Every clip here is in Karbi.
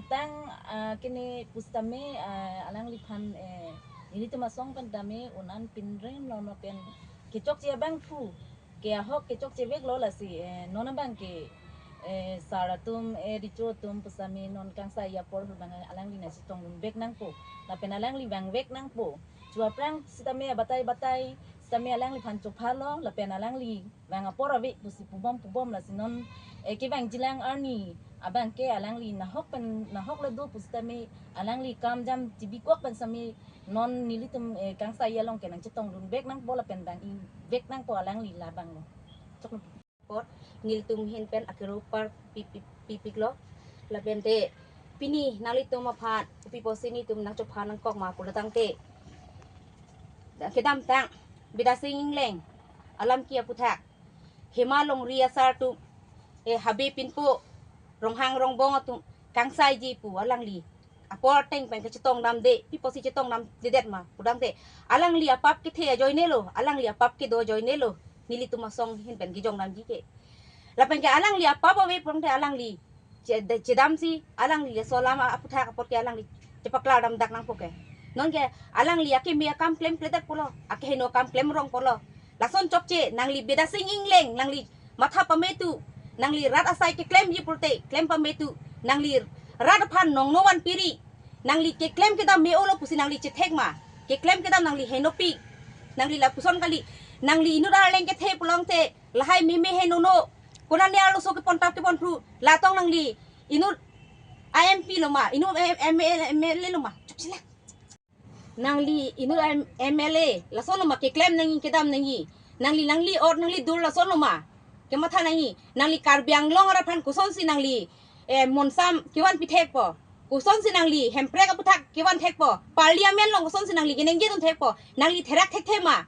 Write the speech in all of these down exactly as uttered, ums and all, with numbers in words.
Tang, ah, kene pusitame, ah, alangliphan, eh, nelitum asong pen tame un-an pinrem lo, non pen kechokche abangphu, ke ahok kechokche vek lo lasi, eh, non abang ke, eh, sar atum, eh, recho atum pusitame non kangsai apor abang alangli nangchetongdun vek nangpo. Lapen alangli vangvek nangpo. Chu aphrang sitame abatai batai sitame alangliphan chopha lo, lapen alangli vang apor ave pusi pubom pubom lasi non, eh, kevangjilang arni abang ke alangli nahok pen nahok le do pusitame alangli kam jam chibikok pen sitame non nelitum, eh, kangsai along ke nangchetongdun vek nangpo lapen vang-i vek nangpo alangli labang lo. Chok lo. Apot nelitum ahin pen akero par pi- pi- pipik lo. Lapen te pini nanglitum aphan kopi pusi nelitum nangchopha nangkok ma pulo tangte, kedamtang Bidya Sing Engleng alam ke aputhak Hema Longri asar atum, eh, Habe Pinpo, Ronghang Rongbong atum kangsaiji pu alangli apor ateng pen kachetongdamde, pi pusi chetongdamdedet ma pudamde, alangli apap kethe ajoine lo, alangli apap kedo ajoine lo, nelitum asong ahin pen kejongdamji ke. Lapen ke alangli apap ave pudamde alangli che- de- chedamsi alangli laso alam aputhak apot ke alangli chepaklardam dak nangpo ke. Non ke alangli akeme akam klemkledet pulo, akeheno akam klemrong pulo. Lason chokche, nangli Bidya Sing Engleng, nangli matha pametu, nangli rat asai keklemji pulote klem pametu, nangli rat aphan nongno vanpiri, nangli keklem kedam me-olo pusi nangli chethek ma, keklem kedam nangli henopik, nangli lapuson kali, nangli inut arleng kethe pulote lahai meme henono, konane arloso kepontap keponphru, latong nangli inut a-M P lo ma, inut M- M- MLA lo ma, chokche lang. Nangli inut M- MLA lason lo ma keklem nangji kedam nangji. Nangli nangli ot nangli dur lason lo ma kematha nangji. Nangli Karbi Anglong arat aphan kosonsi nangli, eh, monsam kevan pithekpo, kosonsi nangli Hemprek aputhak kevan thekpo, Parliament along kosonsi nangli keningjedun thekpo, nangli therak thekthe ma.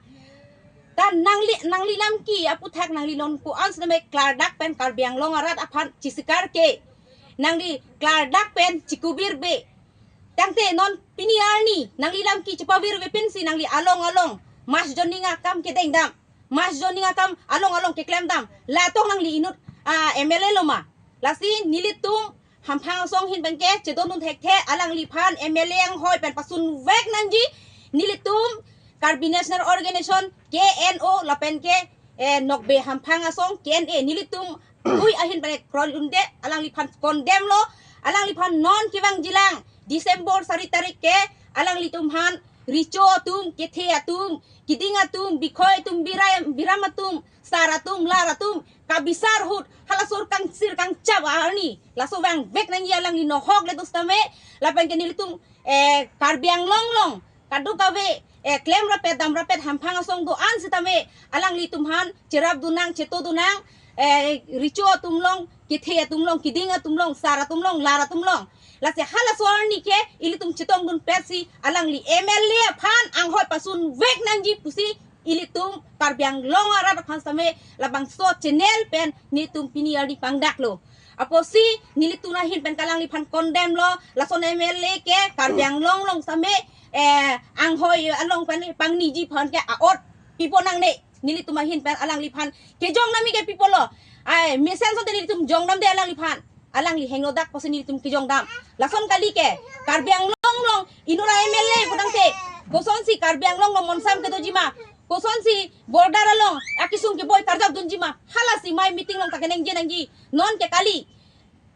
Ta nangli nangli lam ke aputhak nangli non ko-an sitame klardak pen Karbi Anglong arat aphan chisikar ke, nangli klardak pen chikubir be. Tangte non pini arni nangli lam ke chepavirve pensi nangli along along mass joining akam kedengdam, mass joining akam along along keklemdam. Latong nangli inut, ah, MLA lo ma. Lasi nelitum Hamphang asong ahin pen ke chedondun thekthe, alangliphan MLA anghoi pen pasunvek nangji. Nelitum Karbi National Organization, KNO, lapen ke, eh, Nokbe Hamphang Asong, KNA, nelitum ui ahin pen kroi unde, alangliphan condemn lo, alangliphan non kevangjilang December sari tarik ke alanglitum aphan recho atum, kethe atum, kiding atum, bikhoi atum, birai- biram atum, sar atum, lar atum kabisar ahut halaso ar kangsir kangchap arni laso vangvek nangji, alangli nohok le do sitame. Lapen ke nelitum, eh, Karbi Anglong along kadokave, eh, klem rapet dam rapet Hamphang asong do-an sitame alanglitum aphan cherapdun nang, chetodun nang, eh, recho atum along, kethe atum along, kiding atum along, sar atum along, lar atum along. Lasi halaso arni ke ilitum chetongdun petsi alangli MLA aphan anghoi pasunvek nangji pusi ilitum Karbi Anglong arat aphan sitame labangso channel pen nelitum pini arni pangdaklo. Apotsi nelitum ahin pen ke alangliphan condemn lo, lason MLA ke Karbi Anglong along sitame, eh, anghoi along pen pangniji aphan ke a-ot pipo nangne. Nelitum ahin pen alangliphan kejongdamji ke pipo lo. Ai, mesen asonte nelitum jongdamde alangliphan. Alangli henodak pusi nelitum kejongdam. Lason kali ke, Karbi Anglong along inut a-MLA pudamte, kosonsi Karbi Anglong along monsam kedoji ma, kosonsi border along akesung keboi karjapdunji ma, halasi mai meeting along ta keningje nangji. Non ke kali,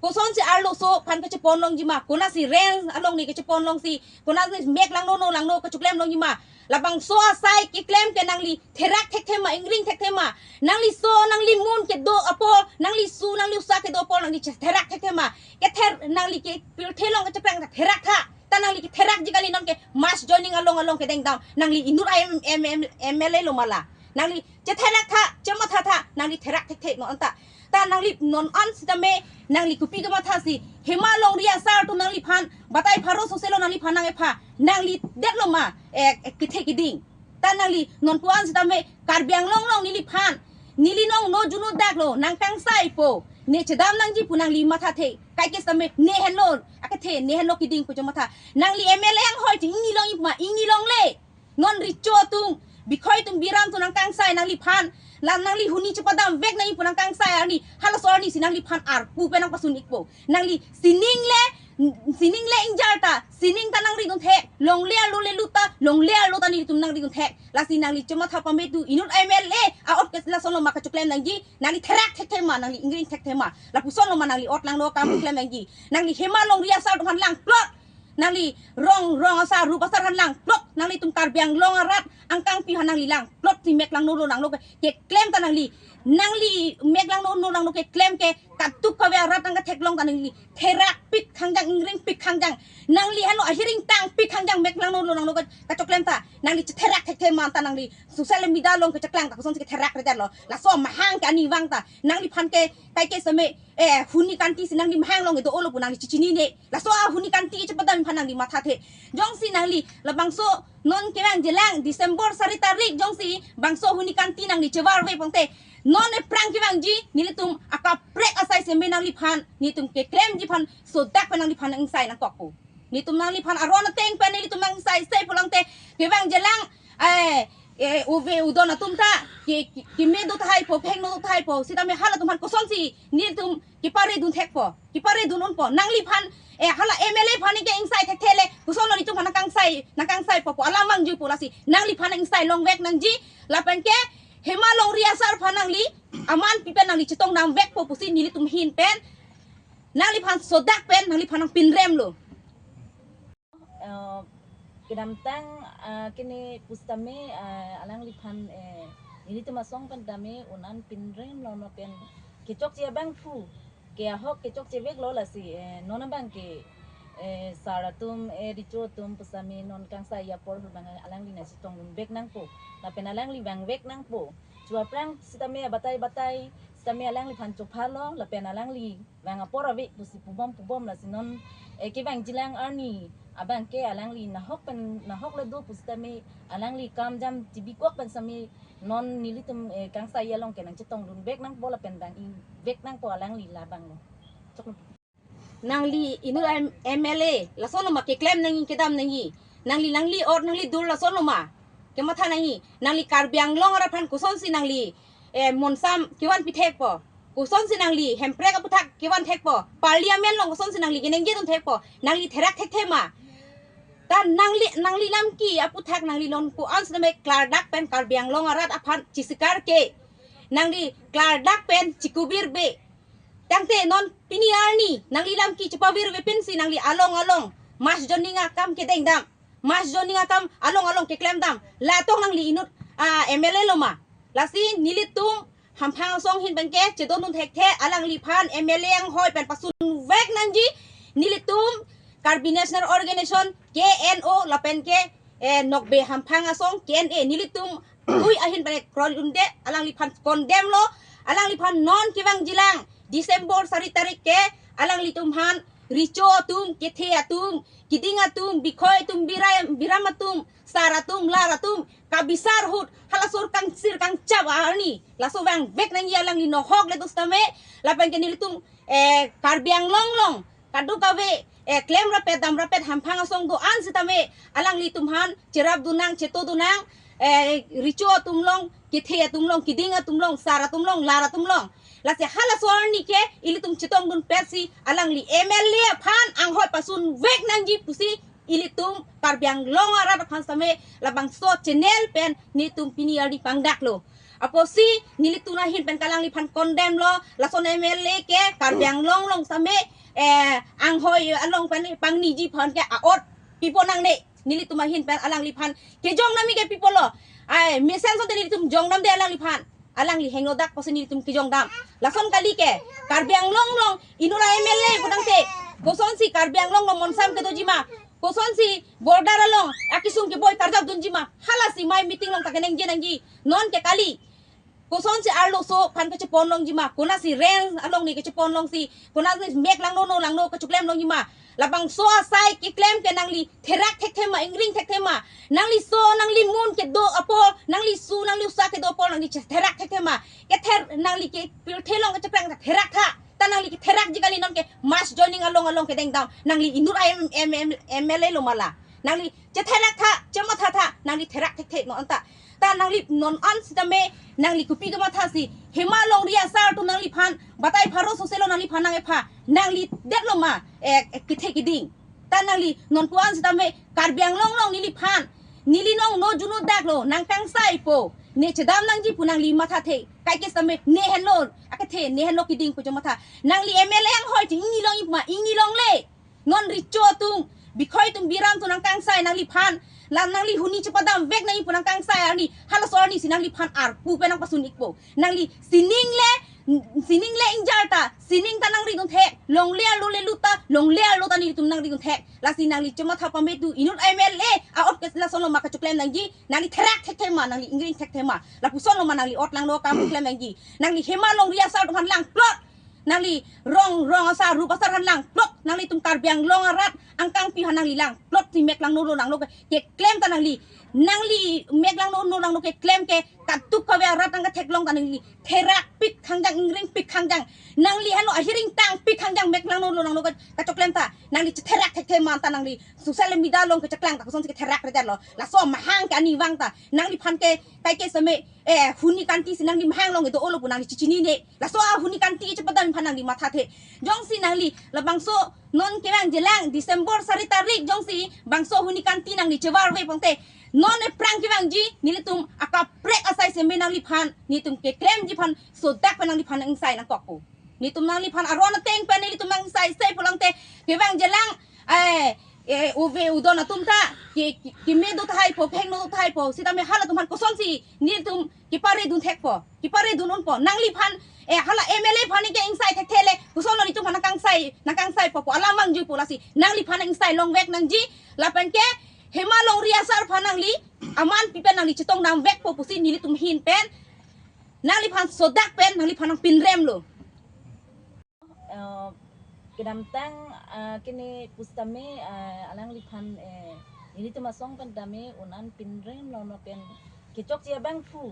kosonsi arloso aphan kechepon longji ma, konasi range along ne kechepon longsi, konasi mek langno no langno kechoklem longji ma. Labangso asai keklem ke nangli therak thekthe ma, ingring thekthe ma. Nangli so, nangli mun kedo apor, nangli su, nangli usa kedo apor, nangli che- therak thekthe ma. Kether nangli ke pirthe along kecheprang ta therak tha. Ta nangli ketherakji kali, non ke mass joining along along kedengdam. Nangli inut a-M- M- M- MLA lo ma la. Nangli chetherak tha, chematha tha, nangli therak thekthe non anta. Ta nangli non an sitame, nangli kopi kemathasi, Hema Longri asar atum nangliphan batai pharo sose lo nangliphan nang-epha, nangli det lo ma, eh, eh, kethe kiding. Ta nangli non ko-an sitame, Karbi Anglong along neliphan, neli nong no juno dak lo, nang kangsai po, ne chedam nangji pu nangli mathathe, kaike sitame, ne henlo akethe, ne henlo kiding pu chematha. Nangli MLA anghoi te ingni longji ma, ingni longle. Non recho atum, bikhoi atum, biram atum nang kangsai nangliphan, la nangli huni chepadamvek nangji pu nang kangsai arni, halaso arnisi nangliphan arpu pen nangpasun ikpo. Nangli sining le, Sining le ingjar ta, sining ta nangri dunthek, longle arlo le lut ta, longle arlo ta nelitum nangri dunthek. Lasi nangli chematha pame tu, inut M L A a-ot ke lason lo ma kachoklem nangji, nangli therak thekthe ma, nangli ingring thekthe ma. Lapuson lo ma nangli ot langno akam choklem nangji. Nangli Hema Longri asar atum aphan langplot. Nangli rong, rong asar, rup asar aphan langplot. Nanglitum Karbi Anglong arat angkangpi aphan nangli langplot si mek langno lo langno ke, keklem ta nangli. Nangli mek langno lo langno keklem ke kaduk kave arat angkangtheklong ta nangli therakpik khangjang, ingringpik khangjang. Nangli hano ahiring tangpik khangjang mek langno lo langno ke kachoklem ta. Nangli chetherak thekthe ma ta nangli social media along kecheklang ta kosonsi ketherak rejat lo. Laso amahang ke ani vang ta. Nangliphan ke kaike seme, eh, huni kanti si nangli mahang along do-o lo pu nangli chechinine. Laso ahuni kanti chepadam aphan nangli mathathe. Jongsi nangli labangso non kevangjilang December sari tarik jongsi bangso huni kanti nangli chevarve pongte, non ephrang kevangji nelitum akaprek asai seme nangliphan, nelitum keklemji aphan sodak pen nangliphan ingsai nangkokpo. Nelitum nangliphan aron ateng pen nelitum ingsai sai pulangte kevangjilang, eh, eh, uve udon atum ta ke, ke, keme do tahai po, kehingno do tahai po, sitame halatum aphan kosonsi nelitum kepare dunthekpo, kepare dun unpo. Nangliphan, eh, hala M L A aphan ke ingsai thekthe le, koson lo nelitum aphan nangkangsai, nangkangsaipo pu alam vangjupo. Lasi nangliphan ingsai longvek nangji, lapen ke Hema Longri asar aphan nangli aman pipen nangli chetongdamvekpo pusi nelitum ahin pen nangliphan sodak pen nangliphan nangpinrem lo. Eh, kedamtang, eh, kene pusitame, eh, alangliphan, eh, nelitum asong pen tame un-an pinrem lo, non pen kechokche abang phu, ke ahok kechokche vek lo. Lasi, eh, non abang ke, eh, sar atum, eh, recho atum pusitame non kangsai apor abang alangli nangchetongdunvek nangpo. Lapen alangli vangvek nangpo. Chu aphrang sitame abatai batai sitame alangliphan chopha lo, lapen alangli vang apor ave pusi pubom pubom. Lasi non, eh, kevangjilang arni abang ke alangli nahok pen nahok le do pusitame alangli kam jam chibikok pen sitame non nelitum, eh, kangsai along ke nangchetongdunvek nangpo lapen vangingvek nangpo alangli labang lo. Chok. Nangli inut M-, M L A, lason lo ma keklem nangji kedam nangji. Nangli, nangli ot nangli dur lason lo ma kematha nangji. Nangli Karbi Anglong arat aphan kosonsi nangli, eh, monsam kevan pithekpo. Kosonsi nangli Hemprek aphuthak kevan thekpo. Parliament along kosonsi nangli keningje dunthekpo. Nangli therak thekthe ma. Ta nangli, nangli lamki aphuthak nangli non ko-an sitame klardak pen Karbi Anglong arat aphan chesikar ke. Nangli klardak pen chikubirve. Tangte non pini arni nangli lamki chepavirve pensi nangli along along mass joining akam kedengdam. Mass joining akam along along keklemdam. La tong nangli inut, ah, M L A lo ma. Lasi nelitum Hamphang asong ahin pen ke chedondun thekthe, alangliphan M L A anghoi pen pasunvek nangji. Nelitum Karbi National Organization, K N O, lapen ke, eh, Nokbe Hamphang asong, K N A, nelitum ui ahin pen kroi unde, alangliphan condemn lo, alangliphan non kevangjilang December sari tarik ke alanglitum aphan recho atum, kethe atum, kiding atum, bikhoi atum, birai, biram atum, sar atum, lar atum, kabisar ahut, halaso kangsir kangchap arni laso vangvek nangji alangli nahok le do sitame, lapen ke nelitum, eh, Karbi Anglong along kadokave, eh, klem rapet dam rapet Hamphang asong do-an sitame alanglitum aphan cherapdun nang, chetodun nang, eh, recho atum along, kethe atum along, kiding atum along, sar atum along, lar atum along. Lasi halaso arni ke ilitum chetongdunpetsi alangli M L A aphan anghoi pasunvek nangji pusi ilitum Karbi Anglong arat aphan sitame labangso channel pen nelitum pini arni pangdaklo. Apotsi nelitum ahin pen alangliphan condemn lo, lason M L A ke Karbi Anglong along sitame, eh, anghoi along pen pangniji aphan ke a-ot pipo nangne. Nelitum ahin pen alangliphan kejongdam ke pipo lo. Ai, mesen asonte nelitum jongdamde alangliphan. Alangli hingnodak pusi nelitum kejongdam. Lason kali ke, Karbi Anglong along inut a-M L A putangte, kosonsi Karbi Anglong along monsam kedoji ma, kosonsi border along akesung keboi karjapdunji ma, halasi mai meeting along ta keningje nangji. Non ke kali, kosonsi arloso aphan kechepon longji ma, konatsi range along ni kechepon longsi, konatsi mek langno no langno kechoklem longji ma. Labangso asai keklem ke nangli therak thekthe ma, ingring thekthe ma. Nangli so, nangli mun kedo apor, nangli su, nangli usa kedo apor, nangli chetherak thekthe ma. Kether, nangli ke pirthe along kecheprang ta therak tha. Ta nangli ketherakji kali, non ke mass joining along along kedengdam. Nangli inut a-M-, M-, M-, M L A lo ma la. Nangli chetherak tha, chematha tha, nangli therak thekthe non ta. Ta nangli non an sitame, nangli kopi kemathasi, Hema Longri asar atum nangliphan batai pharo soselo nangliphan nang-epha, nangli detlo ma, eh, eh, kethe keding. Ta nangli non puan sitame Karbi Anglong along neliphan, neli nong no juno daklo, nang kangsaipo, ne chedam nangji pu nangli mathathe. Kaike sitame ne henlo akethe, ne henlo keding pu jo matha. Nangli M L A anghoi chi ingni longji ma, ingni longle. Non Recho atum, Bikhoi atum, Biram atum nang kangsai nangliphan, la nangli huni chepadam vek nangji pu nang kangsai arni, halaso arni si nangliphan arpu pen nang pasun ikpo. Nangli sining le, sining le ingjar ta, sining ta nang ridun thek, longle arlo le lut ta, longle arlo ta nelitum nang ridun thek. Lasi nangli chematha pame tu, inut M L A a-ot ke lason lo ma kachoklem nangji, nangli therak thekthe ma, nangli ingring thekthe ma, lapuson lo ma nangli ot langno kam klem nangji, nangli Hema Longri asar atum aphan langplot, nangli Rong, Rong asar, Rup asar aphan langplot, nanglitum Karbi Anglong arat angkangpi aphan nangli langplot, si mek langno lo langno ke, keklem ta nangli, nangli mek langno lo langno keklem ke, katuk kave arat nang ketheklong ta nangli therak pik khangjang, ingring pik khangjang, nangli henlo ahiring tang pik khangjang, mek langno lo langno ke kachoklem ta, nangli chetherak thekthe ma ta nangli social media along kecheklang ta koson si ketherak redet lo, laso mahang ke ani vang ta, nangliphan ke kaike sitame, eh, huni kanti si nangli mahang along kedo-o lo pu nangli chechinine. Laso ahuni kanti chepadam aphan nangli mathathe. Jongsi nangli labangso non kevangjilang December sari tarik jongsi bangso huni kanti nangli chevarve pongte, non ephrang kevangji nelitum akaprek asai seme nangliphan, nelitum keklemji aphan sodak pen nangliphan nang-ingsai nangkokpo. Nelitum nangliphan aron ateng pen nelitum nang-ingsai sai pulangte, kevangjilang, eh, eh, uve udon atum ta, ke, ke, keme do tahai po, kehingno do tahai po, sitame halatum aphan kosonsi nelitum kepare dun thekpo, kepare dun unpo. Nangliphan, eh, hala M L A aphan ke ingsai thekthe le, koson lo nelitum aphan nang kangsai, nang kangsaipo pu alam vangjuipo, lasi nangliphan nang-ingsai longvek nangji, lapen ke Hema Longri asar aphan nangli aman pi pen nangli chetongdam vekpo pusi nelitum ahin pen nangliphan sodak pen nangliphan nangpinrem lo. Eh, kedamtang, eh, kene pusitame, eh, alangliphan, eh, nelitum asong pen tame un-an pinrem lo, lapen kechokche abang phu,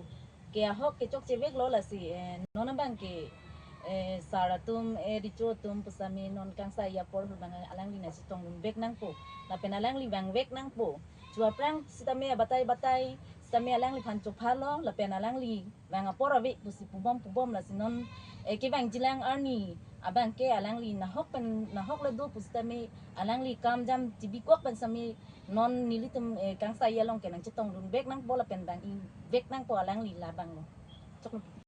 ke ahok kechokche vek lo, lasi, eh, non abang ke, eh, sar atum, eh, Recho atum pusitame non kangsai apor ahut abang alangli nangchetongdun vek nangpo, lapen alangli vangvek nangpo. Chu aphrang sitame abatai batai sitame alangliphan chopha lo, lapen alangli vang apor ave pusi pubom pubom, lasi non, eh, kevangjilang arni abang ke alangli nahok pen nahok le do pusitame alangli kam jam chibikok pen sitame non nelitum, eh, kangsai along ke nangchetongdun vek nangpo lapen vang-i vek nangpo alangli labang lo. Choklo.